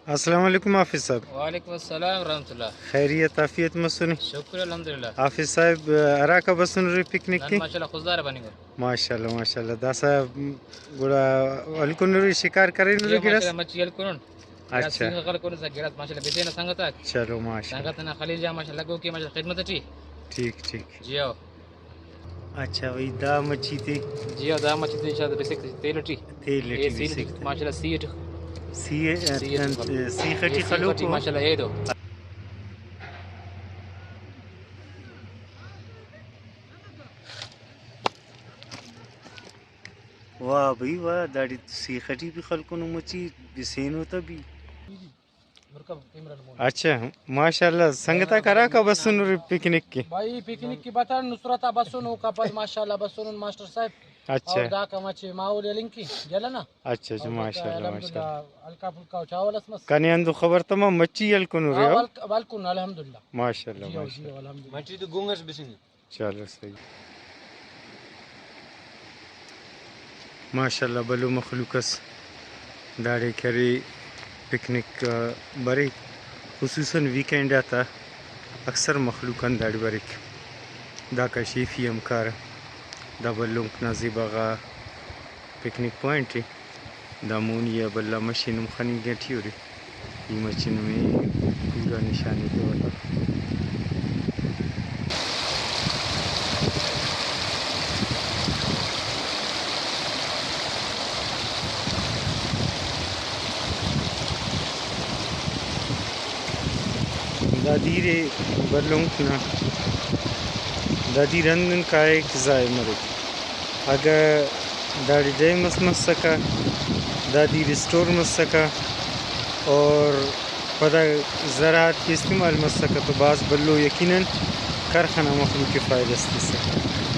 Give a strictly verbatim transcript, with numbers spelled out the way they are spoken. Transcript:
السلام علیکم حافظ صاحب۔ وعلیکم السلام ورحمۃ اللہ۔ خیریت عافیت مسنے؟ شکر الحمدللہ۔ حافظ صاحب، ہراکا بسنرے پکنک نن کہ؟ ماشاءاللہ خضدار بننگ۔ ماشاءاللہ، ماشاءاللہ۔ داسا گڑا ہلکنرے، شکار کرینرے جی، گڑاس؟ ماشاءاللہ مچھی ہلکنن۔ گڑاس اچھا۔ سیخ ہلکنن، گڑاس ماشاءاللہ بسینہ سنگتاک۔ چلو ماشاءاللہ۔ سنگت نا خلیل جان ماشاءاللہ لگوک ءِ ماشاءاللہ خدمت ٹی۔ ٹھیک، ٹھیک۔ جی ہو۔ اچھا بھائی، دا مچھی تے؟ جی ہاں، دا مچھی تے انشاءاللہ بسک تیل ٹی۔ تیل اے ٹی سی بسک۔ ماشاءاللہ سی ٹی۔ سی، سی ٹی۔ سیخ ٹی اے سیخ خلوکو؟ ماشاءاللہ اے دو۔ واہ بھائی واہ، داڑے سیخ ٹی بھی خلکنو مچھی، بسینو تہ بھی۔ اچھا، ماشاءاللہ، سنگتاک ہراکا بسنرے پکنک کہ؟ بھائی پکنک کہ بتر نصرت آ بسن، اوکا پد ماشاءاللہ بسنن ماسٹر صاحب۔ اچھا۔ اور داکا مچے ماحول ہلنگ کہ گلہ نا۔ اچھا، اچھا، اور ماشاءاللہ، الحمدللہ ماشاءاللہ۔ ہلکا پھلکا چاول اس مس۔ کنے ہندن خبر تما مچھی ہلکنرے؟ ہاں، ہلک-، ہلکن الحمدللہ۔ ماشاءاللہ، جی ہو، جی ماشاءاللہ۔ ہو، الحمدللہ۔ مچھی تو گنگ اس بسنگ۔ چلو صحیح۔ ماشاءاللہ بھلو مخلوق اس داڑے کرے پکنک، آ، بریک، خصوصاً ویکینڈ آتا اکثر مخلوق آن داڑے بریک۔ داکا شیفی ہم کارہ۔ دا بھلونک نا زیبا غا پکنک پوائنٹ ءِ۔ دا مونی آ بھلا مشین ہم خننگ ٹی اُرے۔ ای مچہ نمے پورا نشانی تیوہ تہ۔ دا دیر ءِ بھلونک نا، دا دیر ہندن کائک ضائع مریک۔ اگہ داڑے ڈیم اس مسکہ، دا دیر اسٹور مسکہ اور پدا زراعت کہ استعمال مسکہ تو بھاز بھلو یقیناً کرخ ئنا مخلوق ءِ فائدہ اس تسکہ۔